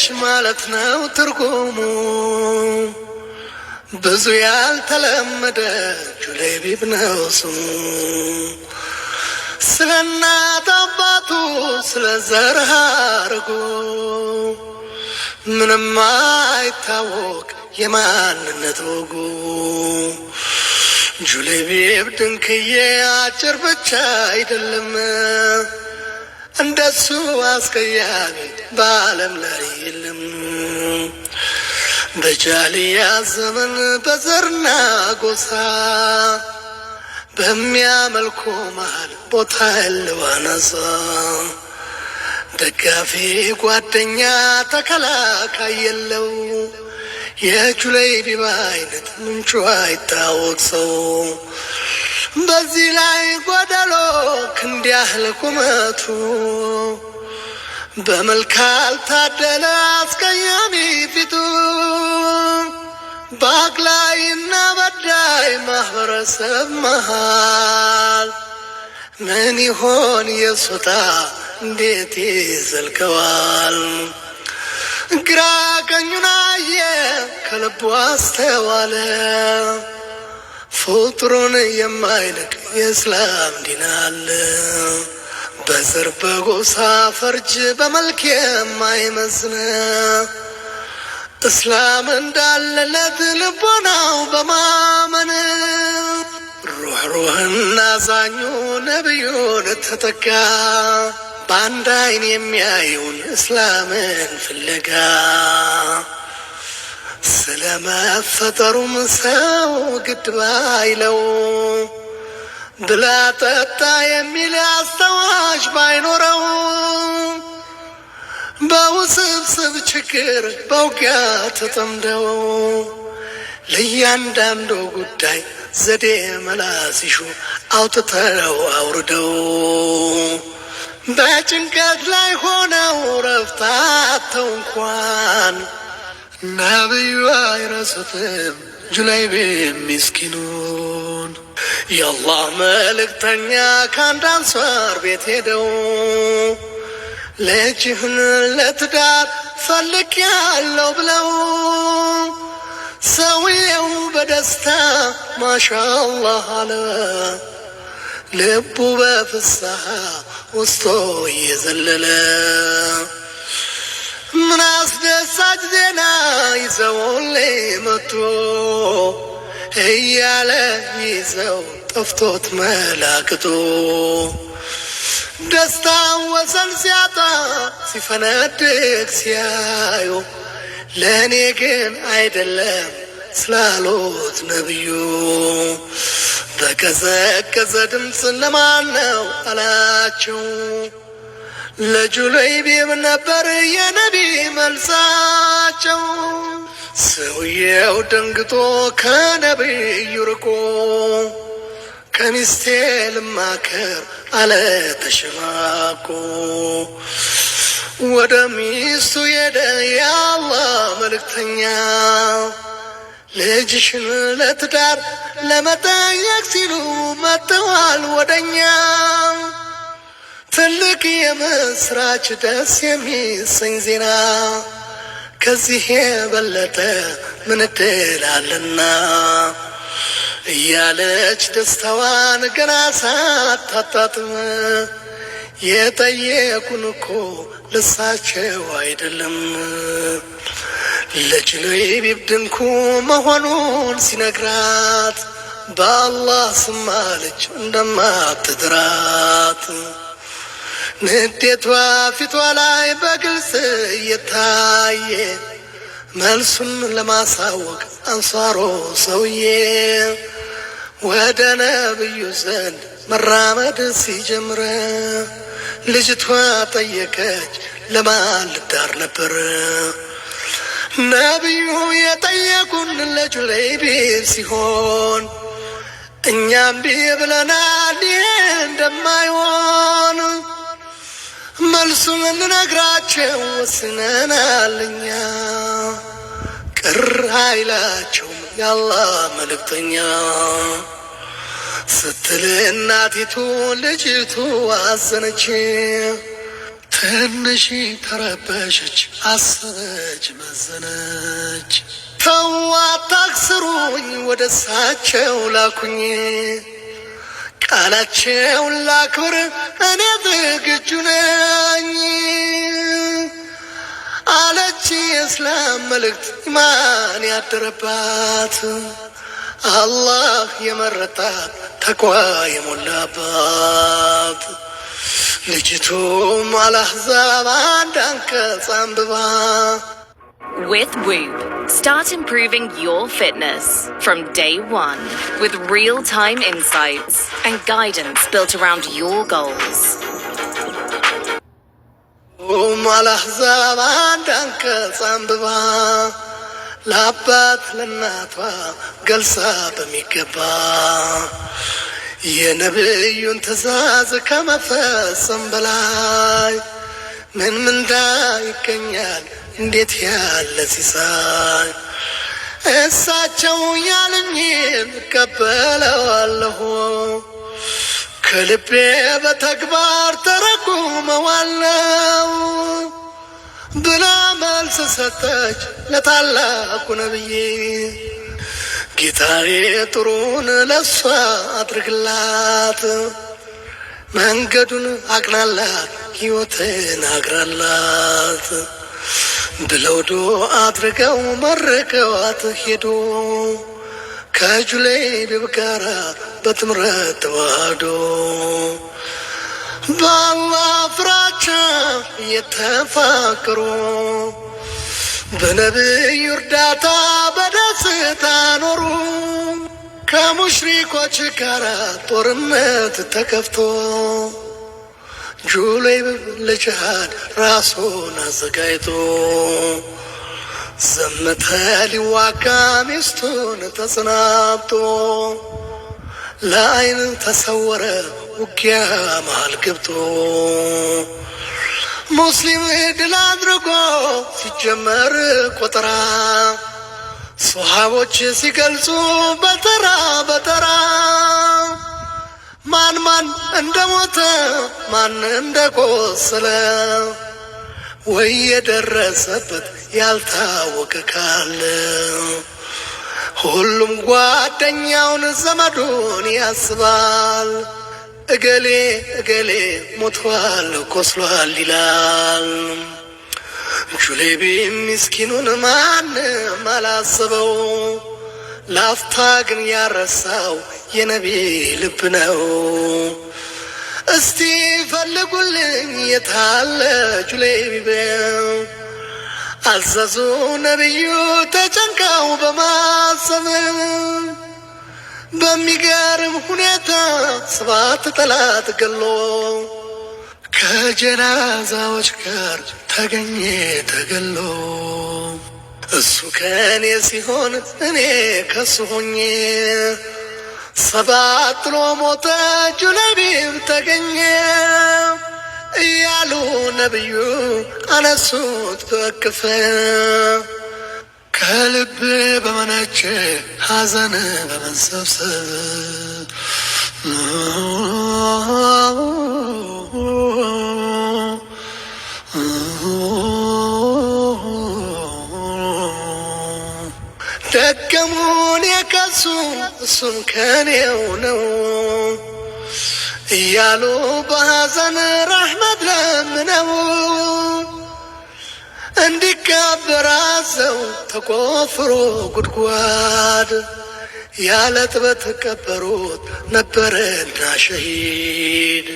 ትንሽ ማለት ነው ትርጉሙ። ብዙ ያልተለመደ ጁለይቢብ ነው ስሙ። ስለ እናት አባቱ ስለ ዘር ሐረጉ ምንም አይታወቅ የማንነት ወጉ። ጁለይቢብ ድንክዬ አጭር ብቻ አይደለም፣ እንደሱ አስቀያሚ በዓለም ላይ የለም። በጃልያ ዘመን በዘርና ጎሳ በሚያመልኩ መሃል ቦታ ያለው አናሳ፣ ደጋፊ ጓደኛ ተከላካይ የለው። የጁለይቢብ አይነት ምንጩ አይታወቅ ሰው። በዚህ ላይ ጎደሎ ክንድ ያህል ቁመቱ፣ በመልክ አልታደለ አስቀያሚ ፊቱ። በአቅላይና በዳይ ማህበረሰብ መሃል ምን ይሆን የሱታ እንዴት ይዘልቀዋል? ግራ ቀኙን አየ ከልቡ አስተዋለ፣ ፍጡሩን የማይንቅ የእስላም ዲን አለ። በዘር በጎሳ ፈርጅ በመልክ የማይመዝን እስላም እንዳለለት ልቦናው በማመን ሩህ ሩህና ዛኙ ነቢዩን ተጠጋ፣ በአንድ አይን የሚያዩን እስላምን ፍለጋ። ስለ መፈጠሩም ሰው ግድ ባይለው፣ ብላ ጠጣ የሚል አስታዋሽ ባይኖረው፣ በውስብስብ ችግር በውጊያ ተጠምደው ለእያንዳንዱ ጉዳይ ዘዴ መላ ሲሹ አውጥተው አውርደው፣ በጭንቀት ላይ ሆነው ረፍት አጥተው እንኳን ነብዩ አይረሱትም ጁለይቢብ ምስኪኑን። የአላህ መልእክተኛ ከአንድ አንሷር ቤት ሄደው ልጅህን ለትዳር ፈልግ ያለው ብለው፣ ሰውየው በደስታ ማሻአላህ አለ። ልቡ በፍስሐ ውስጦ እየዘለለ ምን አስደሳች ዜና ይዘውልኝ መጡ እያለ ይዘው ጠፍቶት መላክቱ፣ ደስታን ወሰን ሲያጣ ሲፈነድቅ ሲያዩ ለእኔ ግን አይደለም ስላሉት ነብዩ፣ በቀዘቀዘ ድምፅ ለማን ነው አላቸው። ለጁለይቢብ ነበር የነቢ መልሳቸው። ሰውየው ደንግጦ ከነቢዩ ርቆ ከሚስቴ ልማከር አለ ተሸማቆ። ወደ ሚስቱ ሄደ የአላህ መልእክተኛ፣ ልጅሽን ለትዳር ለመጠየቅ ሲሉ መጥተዋል ወደኛ። ትልቅ የምስራች ደስ የሚሰኝ ዜና፣ ከዚህ የበለጠ ምን እድል አለና እያለች ደስታዋን ገና ሳታጣጥም፣ የጠየቁን እኮ ልሳቸው አይደለም ለጁለይቢብ ድንኩ መሆኑን ሲነግራት፣ በአላህ ስም አለች እንደማትድራት። ንዴቷ ፊቷ ላይ በግልጽ እየታየ መልሱን ለማሳወቅ አንሷሮ ሰውዬ ወደ ነብዩ ዘንድ መራመድ ሲጀምር፣ ልጅቷ ጠየቀች ለማን ልዳር ነበር? ነብዩ የጠየቁን ለጁለይቢብ ሲሆን እኛም ብለናል ይሄ እንደማይሆን፣ መልሱን ልነግራቸው ወስነናል እኛ፣ ቅር አይላቸውም የአላህ መልእክተኛ ስትል እናቲቱ ልጅቱ አዘነች። ትንሽ ተረበሸች፣ አሰበች፣ መዘነች። ተው አታክስሩኝ፣ ወደ እሳቸው ላኩኝ፣ ቃላቸውን ላክብር፣ እኔ ዝግጁ ነኝ አለች። የእስላም መልእክት ኢማን ያደረባት አላህ የመረጣት ተቋ የሞላባት ልጅቱም አልአሕዛብ አንድ አንቀጽ አንብባ With Whoop, start improving your fitness from day one with real time insights and guidance built around your goals. አልአሕዛብ አንድ አንቀጽ አንብባ ለአባት ለእናቷ ገልጻ በሚገባ የነብዩን ትእዛዝ ከመፈጸም በላይ ምን ምንዳ ይገኛል? እንዴት ያለ ሲሳይ! እሳቸው ያሉኝን እቀበለዋለሁ፣ ከልቤ በተግባር ተረጉመዋለሁ ብላ መልስ ሰጠች ለታላቁ ነብይ። ጌታዬ ጥሩን ለሷ አድርግላት፣ መንገዱን አቅናላት፣ ሕይወትን አግራላት ብለው ዱዓ አድርገው መርቀዋት ሄዱ። ከጁለይቢብ ጋራ በጥምረት ተዋህዶ በአላህ ፍራቻ እየተፋቀሩ በነቢዩ እርዳታ በደስታ ኖሩ። ከሙሽሪኮች ጋር ጦርነት ተከፍቶ ጁለይቢብ ለጅሃድ ራሱን አዘጋጅቶ ዘመተ ሊዋጋ ሚስቱን ተሰናብቶ ለአይን ተሰወረ ውጊያ መሃል ገብቶ ሙስሊም ድል አድርጎ ሲጀመር ቆጠራ ሶሃቦች ሲገልጹ በተራ በተራ ማን ማን እንደሞተ ማን እንደቆሰለ ወይ የደረሰበት ያልታወቀ ካለ ሁሉም ጓደኛውን ዘመዱን ያስባል። እገሌ እገሌ ሞቷል ቆስሏል ይላል። ጁሌቢ ምስኪኑን ማንም አላሰበው፣ ላፍታ ግን ያረሳው የነቢ ልብ ነው። እስቲ ፈልጉልኝ የታለ ጁሌቢብ አዘዙ ነቢዩ ተጨንቀው በማሰብ በሚገርም ሁኔታ 7 ጠላት ገሎ ከጀናዛዎች ጋር ተገኘ ተገሎ። እሱ ከእኔ ሲሆን እኔ ከሱ ሆኜ 7 ጥሎ ሞተ ጁለይቢብ ተገኘ እያሉ ነቢዩ አነሱት በእቅፍ ከልብ በመነጨ ሐዘን በመንሰብሰብ ደገሙን የከሱ እሱም ከኔው ነው እያሉ በሐዘን ረሕመት ለምነው እንዲቀበር አዘው ተቆፍሮ ጉድጓድ ያለ ጥበት ቀበሩት ነበረና ሸሂድ።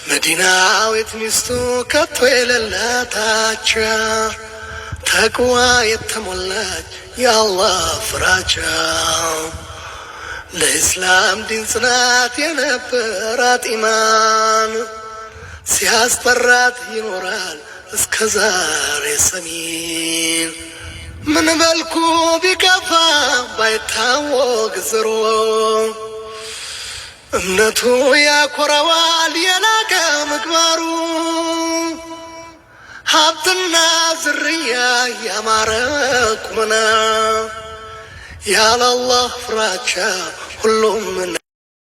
መዲናዊት ሚስቱ ከቶ የሌላታቻ ተቅዋ የተሞላች የአላህ ፍራቻ ለኢስላም ዲን ጽናት የነበራት ኢማን ሲያስጠራት ይኖራል እስከ ዛሬ ሰሚን። ምን በልኩ ቢከፋ ባይታወቅ ዝሮ እምነቱ ያኮራዋል የላቀ ምግባሩ። ሀብትና ዝርያ ያማረ ቁመና ያለ አላህ ፍራቻ ሁሉም